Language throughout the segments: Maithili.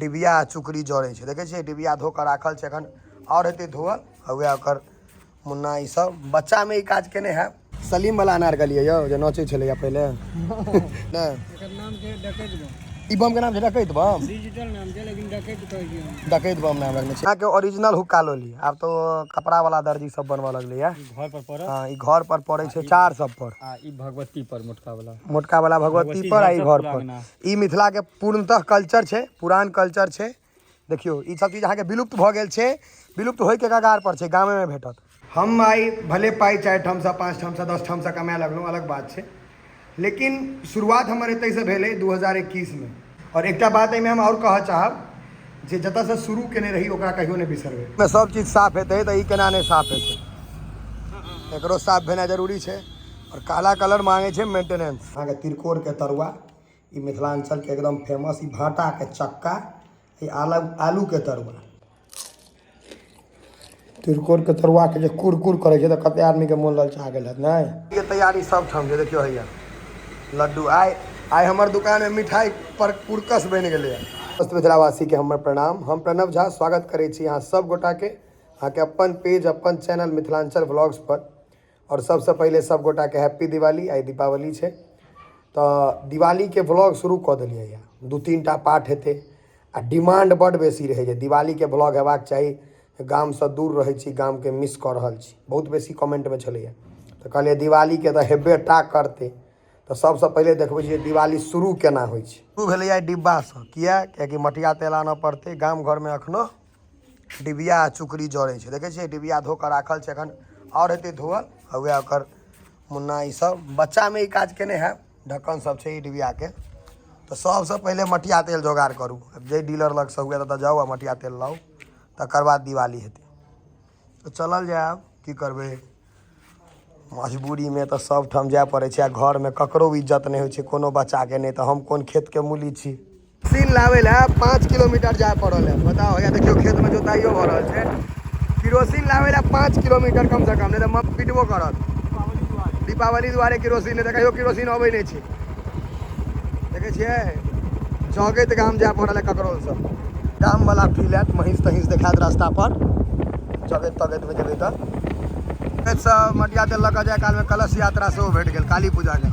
डिबिया आ चुकरी जरै छै। देखै छियै, डिबिया धो कऽ राखल छै, एखन आओर हेतै धोअल। आ उएह ओकर मुन्ना ई सब बच्चामे ई काज केने हैब। सलीम वाला अनार कहलियै यौ जे नचै छलैया पहिले नहि। एकर नाम छै डकैत बम। ई बम के नाम छै डकैत बम। डिजिटल नाम छै, लेकिन डकैत कहै छियै हम। डकैत बम नाम रखने छै। अहाँके ओरिजिनल हुक्का लोली आब तो कपड़ा वाला दर्जी सब बनबऽ लगलैया। घर पर पड़त। हँ, ई घर पर पड़ै छै, चार सब पर। आ ई भगवती पर, मोटका वाला। मोटका वाला भगवती पर आ ई घर पर। ई मिथिला के पूर्णतः कल्चर छै, पुरान कल्चर छै। देखियौ, ई सब चीज अहाँके विलुप्त भऽ गेल छै, विलुप्त होइके कगार पर छै, गामेमे भेटत। हम आइ भले पाइ 4 ठामसँ, 5 ठामसँ, 10 ठामसँ कमाए लगलहुँ, अलग बात छै, लेकिन शुरुआत हमर एतहिसँ भेलै 2021मे। आओर एकटा बात एहिमे हम आओर कहऽ चाहब जे जतऽसँ शुरू केने रही ओकरा कहियो नहि बिसरबै। मे सब चीज साफ हेतै तऽ ई केना नहि साफ हेतै? एकरो साफ भेनाइ जरूरी छै। आओर काला कलर मांगै छै मेंटेनेंस। अहाँके तिलकोरके तरुआ, ई मिथिलाञ्चलके एकदम फेमस। ई भाँटाके चक्का, ई आलूके तरुआ। तिलकोरके तरुआके जे कुरकुर करै छै तऽ कते आदमीके मोन ललचा गेल हैत नहि? के तैयारी सब ठाम छै। देखियौ, हैया लड्डू। आइ आइ हमर दुकानमे मिठाई पर पुरकस बनि गेलैए। समस्त मिथिलावासीके हमर प्रणाम। हम प्रणव झा स्वागत करै छी अहाँ सब गोटाके अहाँके अपन पेज, अपन चैनल मिथिलाञ्चल व्लॉग्स पर। आओर सबसँ पहिले सब गोटाके हैप्पी दिवाली। आइ दीपावली छै तऽ दिवालीके व्लॉग शुरू कऽ देलियै। 2-3 टा पार्ट हेतै आ डिमांड बड्ड बेसी रहै जे दिवालीके व्लॉग हेबाक चाही, गामसँ दूर रहै छी, गामके मिस कऽ रहल छी, बहुत बेसी कमेंटमे छलैए। तऽ कहलियै दिवालीके तऽ हेबे टा करतै, तऽ सबसँ पहिले देखबै छियै दिवाली शुरू केना होइ छै। शुरू भेलैए डिब्बासँ। किया? कियाकि मटिया तेल आनऽ पड़तै। गाम घरमे एखनो डिबिया आ चुकरी जरै छै। देखै छियै, डिबिया धो कऽ राखल छै, एखन आओर हेतै धोअल। आ उएह ओकर मुन्ना ई सब बच्चामे ई काज केने हैब। ढक्कन सब छै ई डिबियाके। तऽ सबसँ पहिले मटिया तेल जोगाड़ करू। जाहि डीलर लगसँ हुए ततऽ जाउ आ मटिया तेल लाउ, तकर बाद दिवाली हेतै। तऽ चलल जाय आब, की करबै? मजबूरीमे तऽ सबठाम जाय पड़ै छै आ घरमे ककरो इज्जत नहि होइ छै, कोनो बच्चाके नहि, तऽ हम कोन खेतके मूली छी? किरोसिन लाबै लए 5 किलोमीटर जाय पड़ल है, बताउ। हैया देखियौ, खेतमे जोताइयो भऽ रहल छै। किरोसिन लाबै लए 5 किलोमीटर कमसँ कम, नहि तऽ पिटबो करत। दीपावली दुआरे किरोसिन, नहि तऽ कहियो किरोसिन अबै नहि छै। देखै छियै, जगैत गाम जाय पड़ल है ककरोलसँ। गामवला फील आयत, महींस तहींस देखायत रास्ता पर जगैत तगैतमे जेबै तऽ। खेतसँ मटिया तेल लऽ कऽ जाय कालमे कलश यात्रा सेहो भेट गेल काली पूजाके।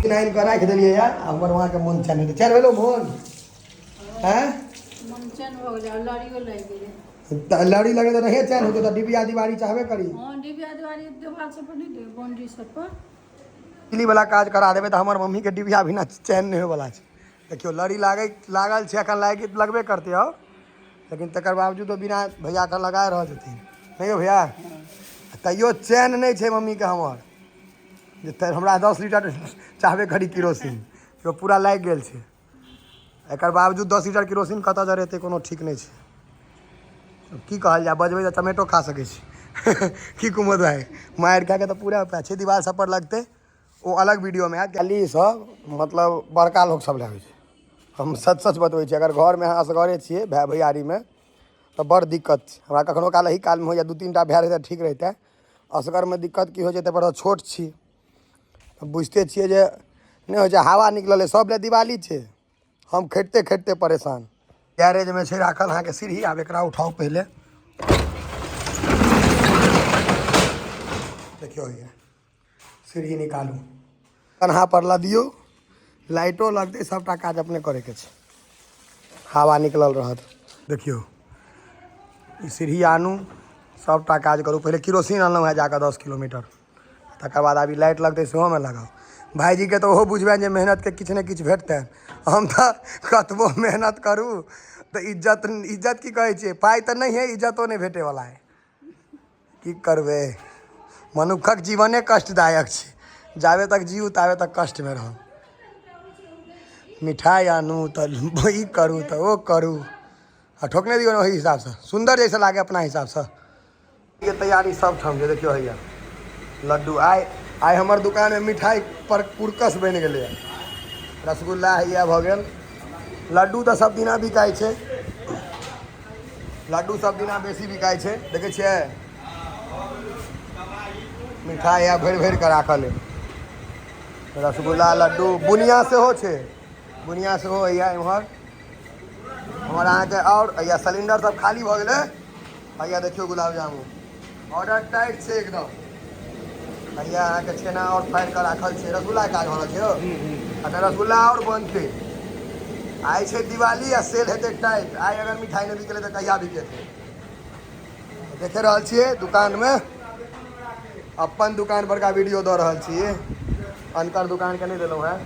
आनि कऽ राखि देलियै यऽ। हमर वहाँके मोन चैन हेतै? चैन भेलो मोन? आँय? मन चैन भऽ गेलै, लड़ियो लागि गेलै। तऽ लड़ी लगे तऽ नहिए चैन होतै? तऽ डिबिया दिवारी चाहबे करी। हँ, डिबिया दिवारी देवाल सब पर नहि देबै, बाउंड्री सब पर। बिजली वाला काज करा देबै तऽ हमर मम्मीके डिबिया बिना चैन नहि होयवला छै। देखियौ, लड़ी लागै लागल छै, एखन लागि लगबे करतै आओर, लेकिन तकर बावजूदो बिना भैयाके लगाए रहल छथिन। नहि यौ भैया, तैयो चैन नहि छै मम्मीके हमर जे हमरा 10 लीटर चाहबे करी किरोसिन। यो पूरा लागि गेल छै, एकर बावजूद 10 लीटर किरोसिन कतऽ जरेतै कोनो ठीक नहि छै। की कहल जाय, बजबै तऽ टमेटो खा सकै छी। की कुमोद भाइ, मारि खाके तऽ पूरा उपाय छै। दीवार सब पर लगतै, ओ अलग वीडियोमे आयत। खाली सब मतलब बड़का लोक सब लए होइ छै। हम सच सच बतबै छी, अगर घरमे अहाँ असगरे छियै भाय भैयारीमे तऽ बड़ दिक्कत छै। हमरा कखनो काल एही कालमे होइए, 2-3 टा भाय रहितै ठीक रहितै। असगरमे दिक्कत की होइ छै, ताहिपर छोट छी तऽ बुझिते छियै जे नहि होइ छै। हवा निकलल अइ, सब लए दिवाली छै, हम खटिते खटिते परेशान। गैरेजमे छै राखल अहाँके सीढ़ी। आब एकरा उठाउ पहिले। देखियौ, होइए सीढ़ी निकालू, कन्हा पर लदियौ, लाइटो लगतै, सबटा काज अपने करैके छै। हवा निकलल रहत। देखियौ, ई सीढ़ी आनू, सबटा काज करू। पहिले किरोसिन अनलहुँ हेँ जाकऽ 10 किलोमीटर, तकर बाद आब ई लाइट लगतै, सेहोमे लगाउ। भाइजीके तऽ ओहो बुझबनि जे मेहनतके किछु ने किछु भेटतनि। हम तऽ कतबो मेहनत करू तऽ इज्जत, इज्जत की कहै छियै, पाइ तऽ नहिए, इज्जतो नहि भेटैवला हइ। की करबै, मनुक्खक जीवने कष्टदायक छै। जाबे तक जीउ ताबे तक कष्टमे रहब। मिठाइ आनू तऽ ई करू तऽ ओ करू। आ ठोकने दियौ ने ओहि हिसाबसँ, सुन्दर जैसे लागे अपना हिसाबसँ। के तैयारी सब ठाम छै। देखियौ, हैया लड्डू। आइ आइ हमर दुकानमे मिठाई पर पुरकस बनि गेलैए। रसगुल्ला हैया भऽ गेल। लड्डू तऽ सब दिना बिकाइ छै, लड्डू सब दिना बेसी बिकाइ छै। देखै छियै, मिठाइ हैया भरि भरि कऽ राखल अइ, रसगुल्ला, लड्डू, बुनिया सेहो छै, बुनिया सेहो हैया। एम्हर हमर अहाँके आओर या सिलेंडर सब खाली भऽ गेलै। हैया देखियौ गुलाब जामुन ऑर्डर टाइट छै एकदम। हैया अहाँके छेना आओर फाड़ि कऽ राखल छै। रसगुल्ला काज भऽ रहल छै यौ। अखन रसगुल्ला आओर बनतै। आइ छै दिवाली आ सेल हेतै टाइट। आइ अगर मिठाई नहि बिकेलै तऽ कहिया बिकेतै? देखे रहल छियै दुकानमे, अपन दुकान बड़का वीडियो दऽ रहल छी, अनकर दुकानके नहि देलहुँ हेँ।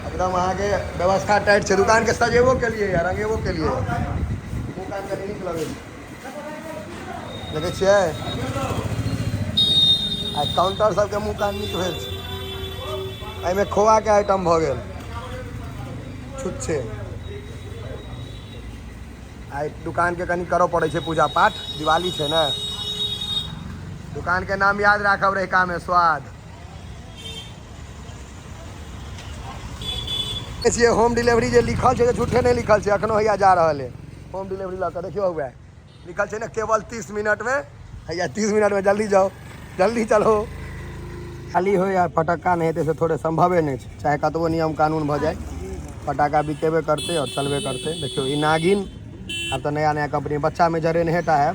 एकदम अहाँके व्यवस्था टाइट छै। दुकानके सजेबो केलियै या रंगेबो केलियै। दुकान कनि नीक लगै छै, देखै छियै। आ काउंटर सबके मुँह कान नीक भेल छै। एहिमे खोआके आइटम भऽ गेल छुच्छे। आइ दुकानके कनि करऽ पड़ै छै पूजा पाठ, दिवाली छै ने। दुकानके नाम याद राखब, रहिकामे स्वाद। छियै होम डिलीवरी जे लिखल छै, झूठे नहि लिखल छै। अखनो हैया जा रहल है होम डिलीवरी लऽ कऽ। देखियौ, हुए लिखल छै ने केवल 30 मिनटमे। हैया 30 मिनटमे, जल्दी जाओ, जल्दी चलो। खाली हो या फटक्का नहि हेतै से थोड़े संभवे नहि छै। चाहे कतबो नियम कानून भऽ जाय, फटाका बिकेबे करतै आओर चलबे करतै। देखियौ, ई नागिन आब तऽ नया नया कंपनी, बच्चामे जरेनहेटा है।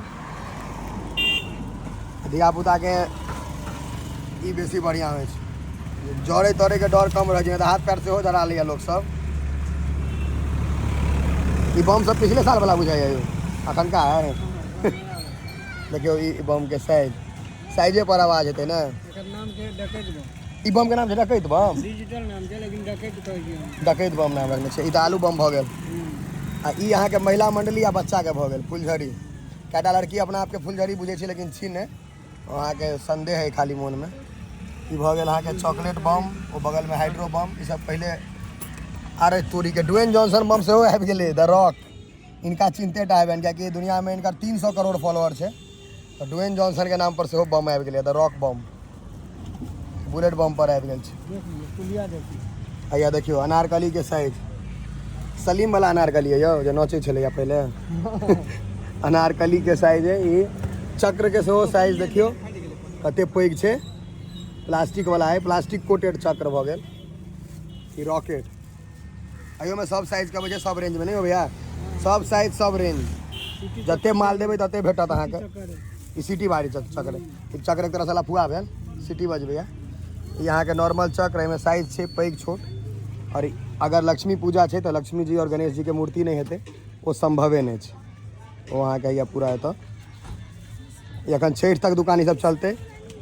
धियापुताके ई बेसी बढ़िआँ होइ छै, जरै तरैके डर कम रहै छै, नहि तऽ हाथ पैर सेहो जरा लैए लोकसभ। ई बम सब पिछले साल वाला बुझाइए यौ, अखनका है। देखियौ, ई बमके साइज, साइजे पर आवाज हेतै ने। एकर नाम छै डकैत बम। ई बम के नाम छै डकैत बम। डिजिटल नाम छै, लेकिन डकैत कहै छियै हम। डकैत बम नाम रखने छै। ई तऽ आलू बम भऽ गेल। आ ई अहाँके महिला मंडली आ बच्चाके भऽ गेल फुलझड़ी। कएटा लड़की अपना आपके फुलझड़ी बुझै छै, लेकिन छी नहि, अहाँके संदेह है खाली मोनमे। ई भऽ गेल अहाँके चॉकलेट बम, ओ बगलमे हाइड्रो बम। ई सब पहिले। अरे तोरीके, ड्वेन जॉनसन बम सेहो आबि गेलै। द रॉक, इनका चिन्हते टा हेबनि, कियाकि दुनियामे इनकर 300 करोड़ फॉलोअर छै। तऽ ड्वेन जॉनसनके नाम पर सेहो बम आबि गेलै। द रॉक बम बुलेट बम पर आबि गेल छै। देख लियौ, पुलिया देखियौ। हैया देखियौ अनारकलीके साइज, सलीम वाला अनारकली है यौ, जे नोचै छलैया पहिले। अनारकलीके साइज है ई। चक्रके सेहो साइज देखियौ कते पैघ छै। प्लास्टिक वाला है, प्लास्टिक कोटेड चक्र भऽ गेल। ई रॉकेट, एहियोमे सब साइजके अबै छै, सब रेंजमे। नहि हो भैया, सब साइज सब रेंज, जते माल देबै तते भेटत अहाँके। ई सिटी बारी चक्र, ई चक्र एक तरहसँ लफुआ भेल, सिटी बजबैया। ई अहाँके नॉर्मल चक्र, एहिमे साइज छै पैघ छोट। आओर अगर लक्ष्मी पूजा छै तऽ लक्ष्मी जी आओर गणेश जीके मूर्ति नहि हेतै ओ सम्भवे नहि छै। ओ अहाँके हैया पूरा एतऽ एखन छठि तक दुकान ई सब चलतै,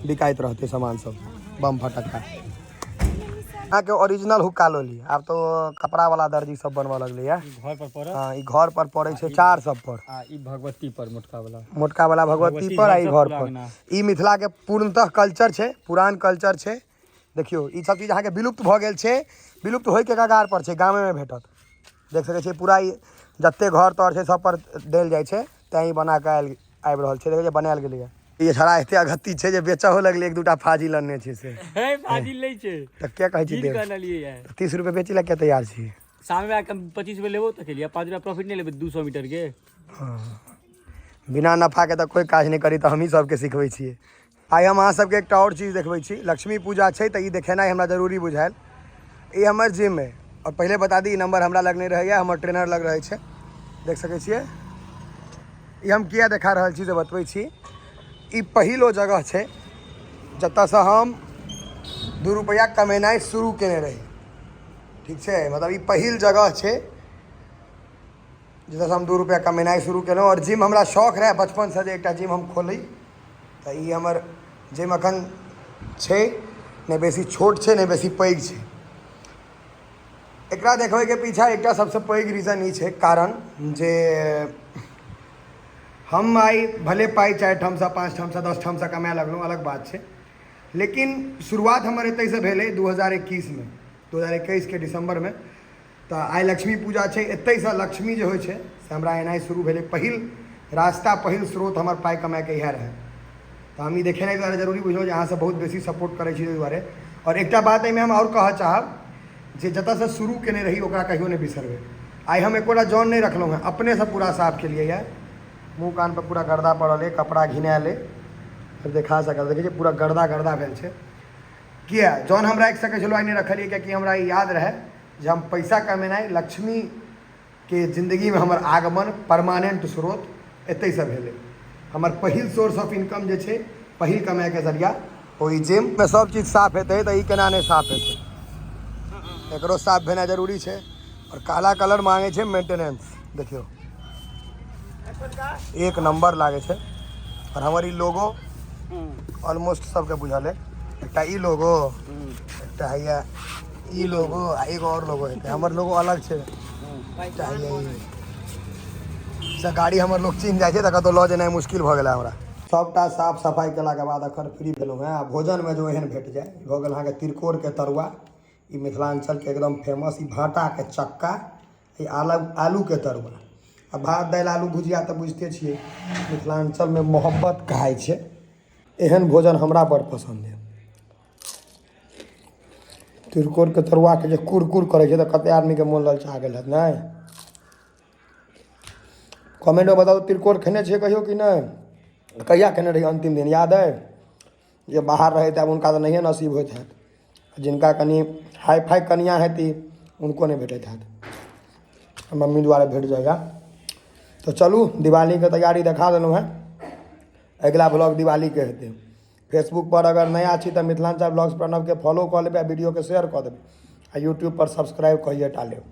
बिकाइत रहतै सामान सब बम फटक्का। अहाँके ओरिजिनल हुक्का लोली आब तो कपड़ा वाला दर्जी सब बनबऽ लगलै। घर पर पड़त। हँ, ई घर पर पड़ै छै, चार सब पर। आ ई भगवती पर मोटका वाला। मोटका वाला भगवती पर आ ई घर पर। ई मिथिला के पूर्णतः कल्चर छै, पुरान कल्चर छै। देखियौ, ई सब चीज अहाँके विलुप्त भऽ गेल छै, विलुप्त होइके कगार पर छै। गामेमे भेटत। देख सकै छियै, पूरा ई जते घर तर छै सब पर देल जाइ छै, तैं ई बना कऽ आयल आबि रहल छै। देखै छियै, बनायल गेलैए। ई छड़ा एते अगत्ती छै जे बेचहो लगलै, एक दूटा फाजिल अनने छै से। हे, फाजिल लै छै। तऽ के कहै छी? कीन देब कऽ अनलियै ये। 30 रुपए बेचै लए के तैयार छी? सामने आके 25 रुपये लेबो तऽ केलियै, 5 रुपया प्रॉफिट नहि लेबै 200 मीटर के? बिना नफाके तऽ कोइ काज नहि करी, तऽ हमही सबके सिखबै छियै। आइ हम अहाँ सबके एकटा आओर चीज देखबै छी। लक्ष्मी पूजा छै तऽ ई देखेनाइ हमरा जरूरी बुझायल। ई हमर जिम अइ। आओर पहिले बता दी, ई नंबर हमरा लग नहि रहैए, हमर ट्रेनर लग रहै छै। देख सकै छियै, ई हम किया देखा रहल छी से बतबै छी। ई पहिल ओ जगह छै जतऽसँ हम 2 रुपैआ कमेनाइ शुरू केने रही। ठीक छै, मतलब ई पहिल जगह छै जतऽसँ हम 2 रुपैआ कमेनाइ शुरू केलहुँ। आओर जिम हमरा शौक रहए बचपनसँ जे एकटा जिम हम खोली। तऽ ई हमर जिम अखन छै, नहि बेसी छोट छै, नहि बेसी पैघ छै। एकरा देखबैके पीछा एकटा सबसँ पैघ रीजन ई छै, कारण जे हम आइ भले पाइ 4 ठामसँ, 5 ठामसँ, 10 ठामसँ कमाए लगलहुँ, अलग बात छै, लेकिन शुरुआत हमर एतहिसँ भेलै 2021मे, 2021के दिसम्बरमे। तऽ आइ लक्ष्मी पूजा छै, एतहिसँ लक्ष्मी जे होइ छै से हमरा एनाइ शुरू भेलै। पहिल रास्ता, पहिल स्रोत हमर पाइ कमाइके इएह रहै। तऽ हम ई देखेनाइ दुआरे जरूरी बुझलहुँ जे अहाँसभ बहुत बेसी सपोर्ट करै छी, ताहि दुआरे। आओर एकटा बात एहिमे हम आओर कहऽ चाहब जे जतऽसँ शुरू केने रही ओकरा कहियो नहि बिसरबै। आइ हम एकोटा जॉन नहि रखलहुँ हेँ, अपनेसँ पूरा साफ केलियै यऽ। मुँह कान पर पूरा गर्दा पड़ल अइ, कपड़ा घिनायल अइ, फेर देखा सकल। देखै छियै, पूरा गर्दा गर्दा भेल छै। किया जॉन हम राखि सकै छलहुँ, आइ नहि रखलियै? कियाकि हमरा ई याद रहै जे हम पैसा कमेनाइ लक्ष्मी के जिन्दगीमे हमर आगमन परमानेंट स्रोत एतहिसँ भेलै। हमर पहिल सोर्स ऑफ इनकम जे छै, पहिल कमाइके जरिया ओ ई जिममे। सब चीज साफ हेतै तऽ ई केना नहि साफ हेतै? एकरो साफ भेनाइ जरूरी छै। आओर काला कलर मांगै छै मेंटेनेंस। देखियौ, एक नंबर लागै छै। आओर हमर ई लोगो ऑलमोस्ट सबके बुझल है। एकटा ई लोगो, एकटा हैया ई लोगो आ एगो आओर लोगो हेतै। हमर लोगो अलग छै। एकटा हैया ई से गाड़ी हमर लोग चिन्ह जाइ छै, तऽ कतहु लऽ जेनाइ मुश्किल भऽ गेलै हमरा। सभटा साफ सफाइ केलाके बाद अखन फ्री भेलहुँ हेँ। आ भोजनमे जो एहन भेट जाय, भऽ गेल अहाँके तिलकोरके तरुआ, ई मिथिलाञ्चलके एकदम फेमस, ई भाँटाके चक्का, ई आलूके तरुआ आ भात दालि आलू भुजिया तऽ बुझिते छियै, मिथिलाञ्चलमे मोहब्बत कहाइ छै। एहन भोजन हमरा बड़ पसन्द यऽ। तिलकोरके तरुआके जे कुरकुर करै छै, तऽ कते आदमीके मोन ललचा गेल हैत नहि? कमेंटमे बताउ, तिलकोर खेने छियै कहियो कि नहि? कहिया खेने रहियै अंतिम दिन, याद अइ? जे बाहर रहैत आब हुनका तऽ नहिए नसीब होइत हैत। जिनका कनि हाई फाई कनिया हेती, हुनको नहि भेटैत हैत। मम्मी दुआरे भेट जाइए। तऽ चलू, दिवालीके तैयारी देखा देलहुँ हेँ। अगिला ब्लॉग दिवालीके हेतै। फेसबुक पर अगर नया छी तऽ मिथिलाञ्चल ब्लॉग्स प्रणवके फॉलो कऽ लेबै आ वीडियोके शेयर कऽ देबै आ यूट्यूब पर सब्सक्राइब कइए टा लेब।